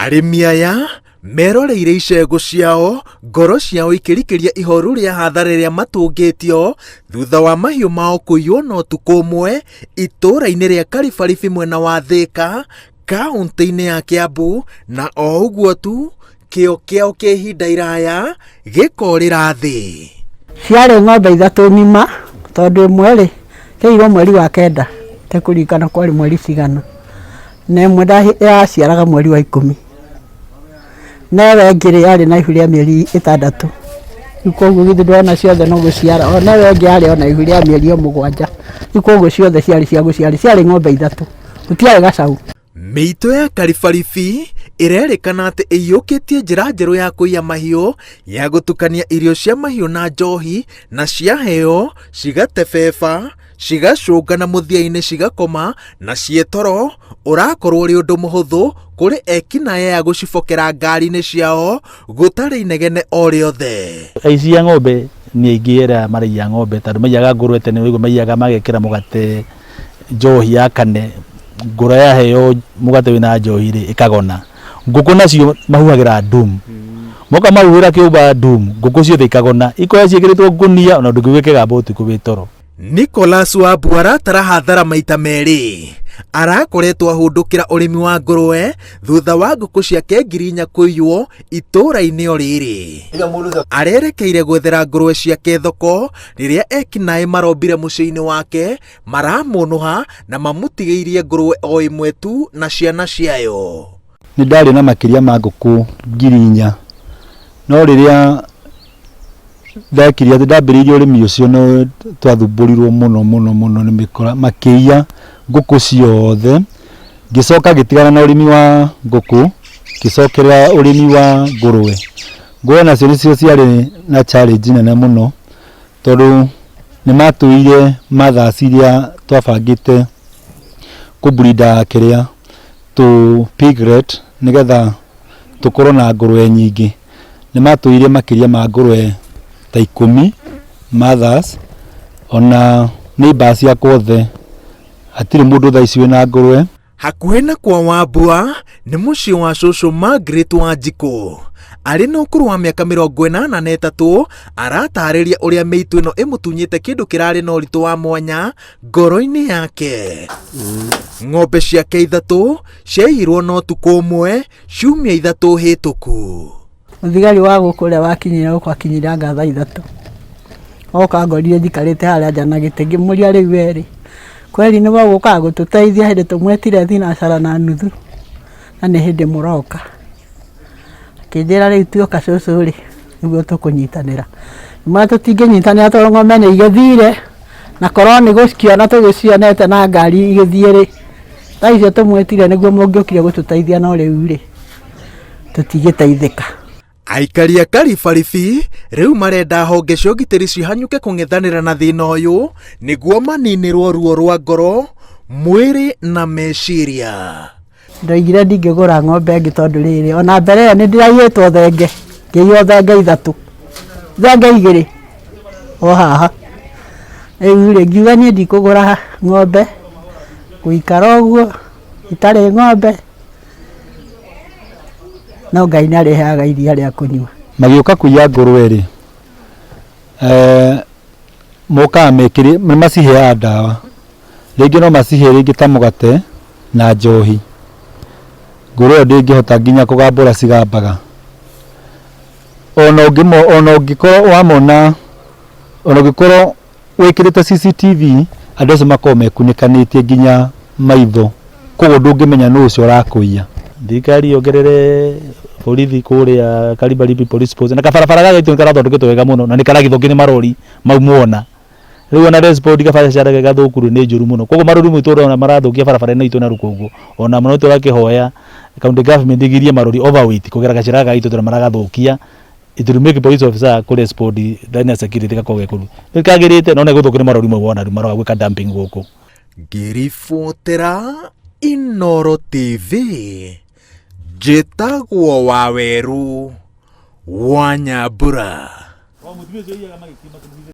Arĩmi aya meroreire icegũ ciao, ngoro ciao ikĩrikĩria ihoru rĩa hathara ĩrĩa matũngĩtio thutha wa mahiũ mao kũiywo na ũtukũ ũmwe itũũra-inĩ rĩa Karibaribi mwena wa Thĩka, kaũntĩ-inĩ ya Kĩambu, na o ũguo tu kĩo kĩao kĩa ihinda iraya gĩkorĩra thĩ. Ciarĩ ng'ombe ithatũ ng'ima, tondũ ĩmwe rĩ kĩirwo mweri wa kenda, tekũririkana kwarĩ mweri cigana, na ĩmwe yaciaraga mweri wa 10, na ĩyo ĩngĩ rĩ yarĩ na ihu rĩa mĩeri 6. Rĩu koguo githĩ ndĩrona ciothe no gũciara, ona ĩyo ĩngĩ yarĩ ona ihu rĩa mĩeri o 7. Rĩu koguo ciothe ciarĩ cia gũciara, ciarĩ ng'ombe ithatũ, gũtiarĩ gacaũ. Mĩitũ ya Karibaribi ĩrerĩkana atĩ ĩiyũkĩtie njĩra njerũ ya kũiya mahiũ ya gũtukania irio cia mahiũ na njohi na ciaheo cigatebeba cigacũnga na mũthia-inĩ cigakoma na ciĩtoro ũrakorwo ũrĩ ũndũ mũhũthũ kũrĩ ekinaĩ aya gũcibokera ngari-inĩ ciao gũtarĩ inegene o rĩothe. Aici a ng'ombe nĩ aingĩ arĩa maraiya ng'ombe tondũ maiyaga ngũrwe tene, ũguo maiyaga magekĩra mũgate njohi ya kane, ngũrwe yaheo mũgate wĩna njohi rĩ ĩkagona. Ngũkũ nacio mahuhagĩra ndumu, moka mahuhĩra kĩũmba ndumu, ngũkũ ciothe ikagona, ikoya ciĩkĩrĩtwo ngũnia ona ndũngĩigua kĩgambo ũtukũ wĩ toro. Nicholas Wambua aratara hathara maita merĩ. Arakoretwo ahũndũkĩra ũrĩmi wa ngũrwe thutha wa ngũkũ ciake 4,000 kũiywo itũũra-inĩ o rĩrĩ. Arerekeire gwethera ngũrwe ciake thoko rĩrĩa ekinaĩ marombire mũciĩ-inĩ wake maramũnũha na mamũtigĩirie ngũrwe o ĩmwe tu na ciana ciayo. Nĩ ndarĩ na makĩria ma ngũkũ 4,000, no rĩrĩa ndekire atĩ ndambĩrĩirie ũrĩmi ũcio nĩ twathumbũrirwo mũno mũno mũno nĩ mĩkora, makĩiya ngũkũ ciothe. Ngĩcoka ngĩtigana na ũrĩmi wa ngũkũ, ngĩcokerera ũrĩmi wa ngũrwe. Ngũrwe nacio nĩcio ciarĩ na challenge nene mũno, tondũ nĩ matũire mothers iria twabangĩte kũbreed kĩrĩa tũ piglet nĩgetha tũkorwo na ngũrwe nyingĩ. Nĩ matũire makĩria ma ngũrwe ta 10 mothers, ona neighbours ciakwa othe hatirĩ mũndũ thaa ici wĩna ngũrwe. Hakuhĩ na kwa Wambua nĩ mũciĩ wa cũcũ Margaret Wanjikũ. Arĩ na ũkũrũ wa mĩaka 83 aratarĩria ũrĩa mĩitũ ĩno ĩmũtunyĩte kĩndũ kĩrarĩ na ũritũ wa mwanya ngoro-inĩ yake. Ng'ombe ciake ithatũ ciaiyirwo na ũtukũ ũmwe ciumia 3 hĩtũku. Mũthigari wa gũkũ ũrĩa wakinyire gũkũ akinyire anga thaa 3. Oka ngorire njikarĩte harĩa nja na gĩtĩ, ngĩmũria rĩu we rĩ, kweri nĩ mũgũkaga gũtũteithia hĩndĩ tũmwetire thinacara na nuthu na nĩ hĩndĩ mũroka. Akĩnjĩra rĩu tuoka cũcũ rĩ, nĩguo tũkũnyitanĩra. Ngĩmwĩra tũtingĩnyitanĩra tondũ ng'ombe nĩ igĩthire na korwo nĩ gũciona tũgĩcionete na ngari igĩthiĩ rĩ, thaa icio tũmwĩtire nĩguo mũngĩokire gũtũteithia no rĩu rĩ, tũtigĩteithĩka. Aikari a Karibaribi rĩu marenda honge cia ũgitĩri cihanyũke kũng'ethanĩra na thĩna ũyũ nĩguo maninĩrwo ruo rwa ngoro, mwĩrĩ na meciria. Ndoigire ndingĩgũra ng'ombe ĩngĩ tondũ rĩrĩ, ona mbere ĩyo nĩ ndĩraiyĩtwo thenge, ngĩiywo thenge ithatũ, thenge igĩrĩ o haha. Rĩu rĩ, ngiuga niĩ ndikũgũra ng'ombe, ngũikara ũguo itarĩ ng'ombe, no Ngai nĩ arĩheaga iria rĩa kũnyua. Magĩũka kũiya ngũrwe rĩ, mokaga mekĩrĩ, nĩ maciheaga ndawa, rĩngĩ no macihe rĩngĩ ta mũgate na njohi. Ngũrwe ĩyo ndĩngĩhota nginya kũgambũra cigambaga. Ona ũngĩkorwo wamona, ona ũngĩkorwo wĩkĩrĩte CCTV, andũ acio makoragwo mekunĩkanĩtie nginya maitho, koguo ndũngĩmenya nũ ũcio ũrakũiya. Thirikari yongerere borithi kũrĩa Karibaribi police post, na kabarabara gaka gaitũ nĩ karathondeketwo wega mũno na nĩ karagithũkio nĩ marori mau muona. Rĩu ona respond kabarabara gaka gathũku rĩ nĩ njũru mũno, koguo marori mau tũrona marathũkia barabara ĩno itũ na rũkũngũ, ona mũno tũrakĩhoya county government ĩgirie marori overweight kũgera gacĩra gaka gaitũ tondũ maragathũkia. It will make police officer kũ respond na security gakorwo ge kũru. Nĩ kagĩrĩte no nĩ gũthũkio nĩ marori mau wona rĩu maroka gwĩka dumping gũkũ. Ngĩribotera Inooro TV, njĩtagwo Waweru wa Nyambura.